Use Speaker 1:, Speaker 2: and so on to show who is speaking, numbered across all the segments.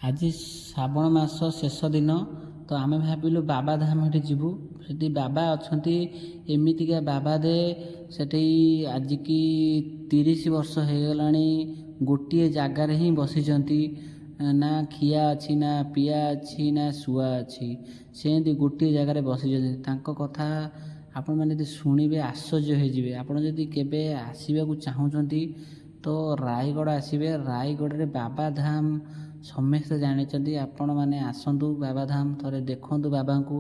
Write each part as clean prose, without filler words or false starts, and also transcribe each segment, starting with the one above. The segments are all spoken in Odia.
Speaker 1: ଆଜି ଶ୍ରାବଣ ମାସ ଶେଷ ଦିନ। ତ ଆମେ ଭାବିଲୁ ବାବାଧାମ ସେଠି ଯିବୁ। ସେଠି ବାବା ଅଛନ୍ତି, ଏମିତିକା ବାବା ଦେ ସେଠି ଆଜିକି 30 ବର୍ଷ ହେଇଗଲାଣି ଗୋଟିଏ ଜାଗାରେ ହିଁ ବସିଛନ୍ତି। ନା ଖିଆ ଅଛି, ନା ପିଆ ଅଛି, ନା ଶୁଆ ଅଛି। ସେମିତି ଗୋଟିଏ ଜାଗାରେ ବସିଛନ୍ତି। ତାଙ୍କ କଥା ଆପଣମାନେ ଯଦି ଶୁଣିବେ, ଆଶ୍ଚର୍ଯ୍ୟ ହେଇଯିବେ। ଆପଣ ଯଦି କେବେ ଆସିବାକୁ ଚାହୁଁଛନ୍ତି ତ ରାୟଗଡ଼ା ଆସିବେ। ରାୟଗଡ଼ାରେ ବାବାଧାମ ସମସ୍ତେ ଜାଣିଛନ୍ତି। ଆପଣମାନେ ଆସନ୍ତୁ ବାବାଧାମ, ଥରେ ଦେଖନ୍ତୁ ବାବାଙ୍କୁ,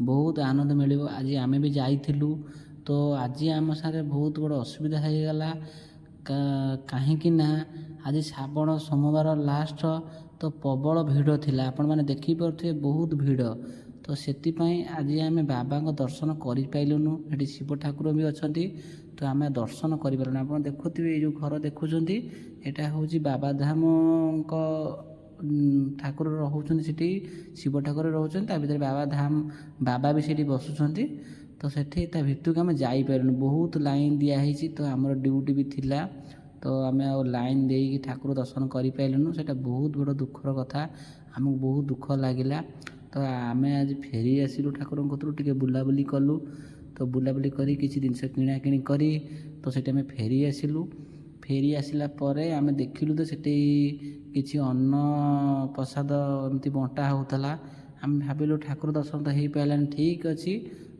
Speaker 1: ବହୁତ ଆନନ୍ଦ ମିଳିବ। ଆଜି ଆମେ ବି ଯାଇଥିଲୁ। ତ ଆଜି ଆମ ସାଙ୍ଗରେ ବହୁତ ବଡ଼ ଅସୁବିଧା ହେଇଗଲା, କାହିଁକି ନା ଆଜି ଶ୍ରାବଣ ସୋମବାର ଲାଷ୍ଟ, ତ ପ୍ରବଳ ଭିଡ଼ ଥିଲା। ଆପଣମାନେ ଦେଖିପାରୁଥିବେ, ବହୁତ ଭିଡ଼। ତ ସେଥିପାଇଁ ଆଜି ଆମେ ବାବାଙ୍କ ଦର୍ଶନ କରିପାରିଲୁନୁ। ଏଠି ଶିବ ଠାକୁର ବି ଅଛନ୍ତି, ତ ଆମେ ଦର୍ଶନ କରିପାରିଲୁନୁ। ଆପଣ ଦେଖୁଥିବେ, ଏଇ ଯେଉଁ ଘର ଦେଖୁଛନ୍ତି, ଏଇଟା ହେଉଛି ବାବାଧାମଙ୍କ ଠାକୁର ରହୁଛନ୍ତି ସେଠି। ଶିବ ଠାକୁର ରହୁଛନ୍ତି ତା ଭିତରେ, ବାବାଧାମ ବାବା ବି ସେଇଠି ବସୁଛନ୍ତି। ତ ସେଠି ତା ଭିତରକୁ ଆମେ ଯାଇପାରିଲୁନୁ। ବହୁତ ଲାଇନ୍ ଦିଆହେଇଛି। ତ ଆମର ଡ୍ୟୁଟି ବି ଥିଲା, ତ ଆମେ ଆଉ ଲାଇନ୍ ଦେଇକି ଠାକୁର ଦର୍ଶନ କରିପାରିଲୁନୁ। ସେଇଟା ବହୁତ ବଡ଼ ଦୁଃଖର କଥା, ଆମକୁ ବହୁତ ଦୁଃଖ ଲାଗିଲା। ତ ଆମେ ଆଜି ଫେରି ଆସିଲୁ ଠାକୁରଙ୍କ କତିରୁ। ଟିକେ ବୁଲାବୁଲି କଲୁ। ତ ବୁଲାବୁଲି କରି, କିଛି ଜିନିଷ କିଣାକିଣି କରି, ତ ସେଠି ଆମେ ଫେରି ଆସିଲୁ। ଫେରି ଆସିଲା ପରେ ଆମେ ଦେଖିଲୁ ତ ସେଠି କିଛି ଅନ୍ନ ପ୍ରସାଦ ଏମିତି ବଣ୍ଟା ହେଉଥିଲା। ଆମେ ଭାବିଲୁ, ଠାକୁର ଦର୍ଶନ ତ ହେଇପାରିଲାନି, ଠିକ୍ ଅଛି,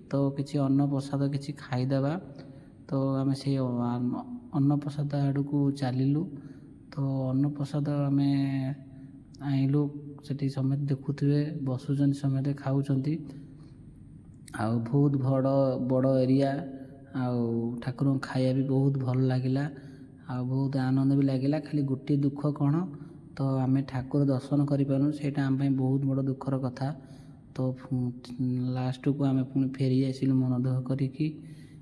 Speaker 1: ତ କିଛି ଅନ୍ନ ପ୍ରସାଦ କିଛି ଖାଇଦେବା। ତ ଆମେ ସେଇ ଅନ୍ନପ୍ରସାଦ ଆଡ଼କୁ ଚାଲିଲୁ। ତ ଅନ୍ନପ୍ରସାଦ ଆମେ ଆଣିଲୁ। ସେଠି ସମସ୍ତେ ଦେଖୁଥିବେ, ବସୁଛନ୍ତି, ସମସ୍ତେ ଖାଉଛନ୍ତି। ଆଉ ବହୁତ ବଡ଼ ବଡ଼ ଏରିଆ, ଆଉ ଠାକୁରଙ୍କ ଖାଇବା ବି ବହୁତ ଭଲ ଲାଗିଲା, ଆଉ ବହୁତ ଆନନ୍ଦ ବି ଲାଗିଲା। ଖାଲି ଗୋଟିଏ ଦୁଃଖ କ'ଣ, ତ ଆମେ ଠାକୁର ଦର୍ଶନ କରିପାରୁନୁ। ସେଇଟା ଆମ ପାଇଁ ବହୁତ ବଡ଼ ଦୁଃଖର କଥା। ତ ଲାଷ୍ଟକୁ ଆମେ ପୁଣି ଫେରି ଆସିଲୁ ମନ ଦୁଃଖ କରିକି।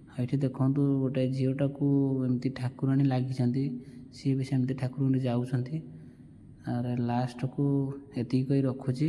Speaker 1: ଆଉ ଏଠି ଦେଖନ୍ତୁ, ଗୋଟେ ଝିଅଟାକୁ ଏମିତି ଠାକୁରାଣୀ ଲାଗିଛନ୍ତି। ସିଏ ବି ସେମିତି ଠାକୁରଙ୍କୁ ଯାଉଛନ୍ତି। ଆରେ ଲାଷ୍ଟକୁ ଏତିକି କହି ରଖୁଛି।